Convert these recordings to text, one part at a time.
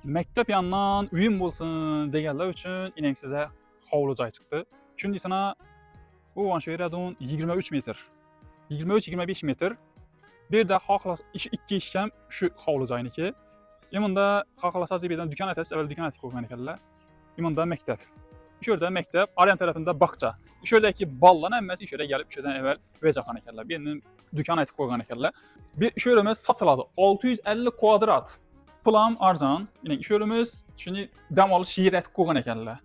Maktab yonidan uyim bo'lsin deganlar uchun inang size hovli joy chiqdi. Tushundingizmi? Bu shu yerdan 23 metr. 23-25 metr. Bu yerda xohlas ikki eshik ham shu hovli joyniki. Bunda xohlasangiz bu yerdan do'kon aytasiz, avval do'kon aytib qo'ygan ekanlar. Bunda maktab. Shu yerda maktab, aryan tarafında bog'cha. Shu yerdagi bolalar hammasi shu yerga kelib, shu yerdan avval vejaxon ekanlar. Bu yerni do'kon aytib qo'ygan ekanlar. Bir shu yerimiz sotiladi. 650 kvadrat. Pul ham arzon. Ya'ni shu yerimiz shuni dam olish yeri aytib qo'ygan ekanlar.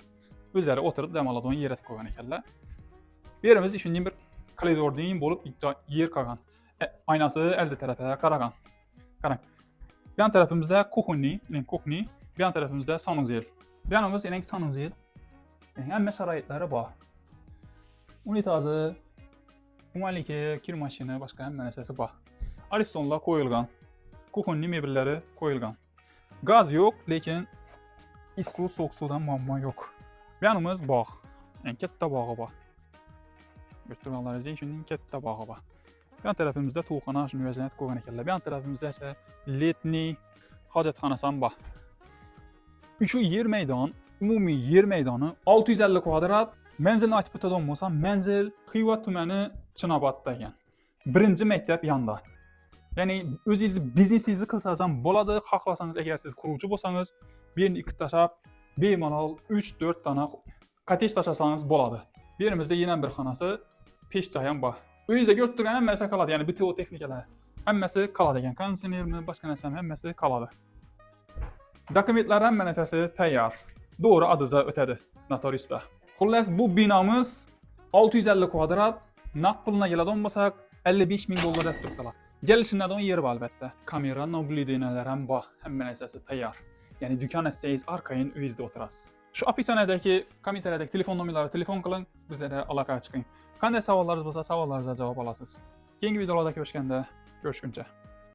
O'zlari o'tirib dam oladigan yer aytib qo'ygan ekanlar. Bu yerimiz shunday bir koridording bo'lib yer qolgan. Aynasi 50 tarafa qaragan. Qarang. Bu yan tarafimizda кухня, ya'ni кухня, bu yan tarafimizda санузел. Bu yanimiz ya'ni санузел. Yani hamma sharoitlari bor. Unitazi, umaliki, kir mashina, boshqa hamma narsasi bor. Aristonlar qo'yilgan. Кухонный mebellari qo'yilgan. Gaz yo'q, lekin issiq sovuq suvdan muammo yo'q. Bu yanimiz bog'. Yani katta bog'i bor. Ko'rib turganlaringizdek shunday katta bog'i bor. Bu yan tarafimizda tovuqxona shuni vaziyat qo'ygan ekanlar. Bu yan tarafimizda esa летний hojatxonasi ham bor. Shu yer maydon, umumiy yer maydoni 650 kvadrat. Manzilni aytib o'tadigan bo'lsam, manzil Xiva tumani Chinobodda ekan. Birinchi maktab yonida. Ya'ni o'zingizni biznesingizni qilsangiz ham bo'ladi. Xohlasangiz, agar siz quruvchi bo'lsangiz, bu yerni ikki tashlab, bemalol 3-4 dona kottej tashlasangiz bo'ladi. Bu yerimizda yana bir xonasi, pech joyi ham bor. Uyingizda ko'rib turgan hamma narsa qoladi, ya'ni бытовой texnikalar hammasi qoladi ekan. Konditsionermi, boshqa narsa hammasi qoladi. Dokumentlar hamma narsasi tayyor. To'g'ri adizga o'tadi notariusda. Xullas, bu binomiz 650 kvadrat, naqd pulina keladigan bo'lsak, 55 ming dollar deb turibdilar. Kelishindan yeri bor albatta. Kamera наблюдения lar ham bor. Hamma narsasi tayyor. Ya'ni do'kon ochsangiz arqayin uyingizda o'tirasiz. Shu описание dagi, kommentariyadagi telefon nomerlariga telefon qiling, bizlarga aloqaga chiqing. Qanday savollaringiz bo'lsa, savollaringizga javob olasiz. Keyingi videolarda ko'rishganda, ko'rishguncha.